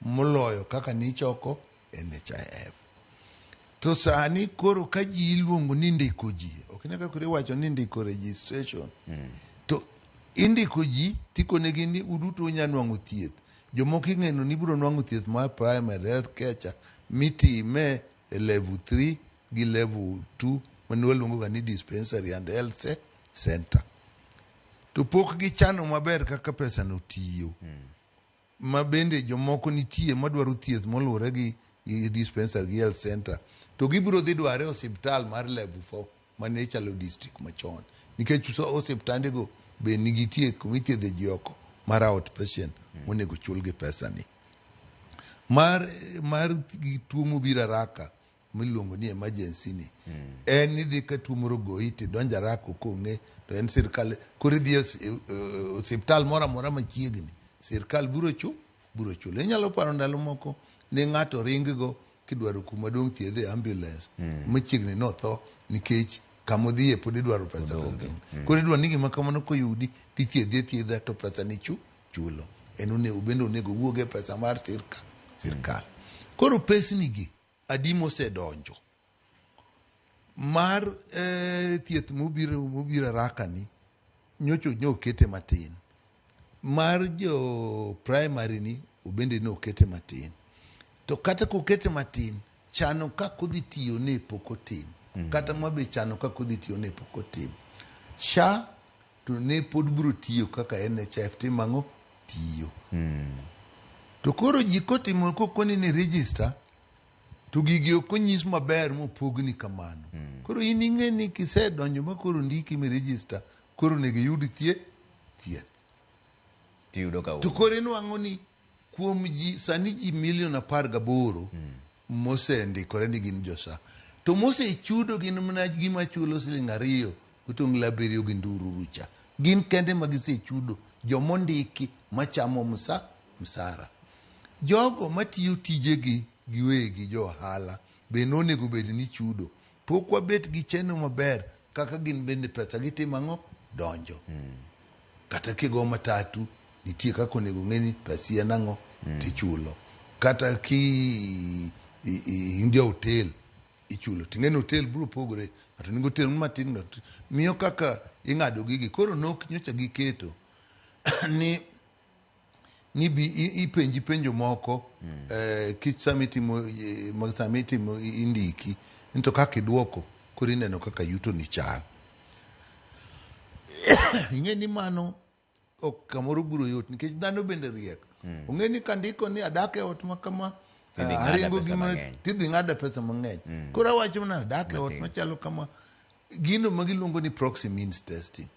Moloyo kaka nichoko NHIF. To sani koro ka ji iluongo ni ndiko ji, ok ine kaka iwacho ni ndiko registration. To indiko ji tikonegi ni uduto unya nwang'o thieth. Jomoko ing'eno ni ibiro nwang'o thieth mar primary health care cha mitime e level 3 gi level 2 mane waluongo ga ni dispensary and health center. To pok gichano maber kaka pesa no tiyo. Ma bende jomoko nitie madwaro thieth moluwore gi dispensary gi health center to gibiro dhi dware e osiptal mar level 4 mane chalo district machon, nikech osiptandego be nigitie kuma ithiedhe ji oko mar outpatient monego chul gi pesa ni mar gi tuo mobiro haraka miluongo ni emergency ni. En idhi ka tuo moro ogoyi tidonjo haraka, ok ong'e to en sirkal. Koro idhi e osiptal moro amora machiegni, sirkal biro chulo. Inyalo paro ndalo moko ne ng'ato ring go kidwaro kuma dong' thiedhe e ambulance machiegni, notho nikech kamodhiye pod idwaro pesa, pesa dong'. Koro idwaro ni gima kamano koyudi tithiedhi athiedha to pesa ni chulo en onego bende onego wuog e pesa mar sirkal. Koro pesni gi adi mosedonjo mar thieth mobiro haraka ni nyocha nokete matin, mar jo primary ni obende nokete matin, to kata kokete matin, chano kaka odhi tiyo ne pok otim. Kata mabe chano kaka odhi tiyo ne pok otim. SHA to ne pod biro tiyo kaka NHIF timo ang'o tiyo. To koro ji kotimo kokoni ni register to gigi ok onyis maber mopogni kamano. Koro in ing'e ni kisedonjo ma koro ndiki mi register, koro onego iyud thieth. Tiyudo ka To koro inwang'o ni kuom ji sani ji milion 18 mosendikore ni gin jo SHA, to mosechudo gin mana gima chulo siling 2.7 gi ndururu cha, gin kende ma gisechudo. Jomondiki machamo msara, jogo matiyo tijegi giwegi, jo ohala be nonego bed ni chudo. Pok wabet gi chenro maber kaka gin bende pesa gitimo ang'o donjo. Kata kigo matatu nitie kaka onego ng'e ni pesi en ang'o tichulo. Kata ki in ja hotel ichulo, ting'e ni hotel biro pogore, ng'ato nigi hotel matin, ng'ato miyo kaka ing'ado gigi. Koro nok nyocha giketo ni bi ipenji penjo moko kich sama itimo sama itimo indiki ni to kaka iduoko koro ineno kaka yuto ni chal. Ing'e ni mano ok kamoro biro yot nikech dhano bende riek. Ong'e ni kandiko ni adak e ot ma kama, Tidhi ng'ada aringo pesa gima mang'eny. Tidhi ng'ada pesa mang'eny. Koro awacho mana adak e ot Matin. machalo kama, gino ma giluongo ni proxy means testing.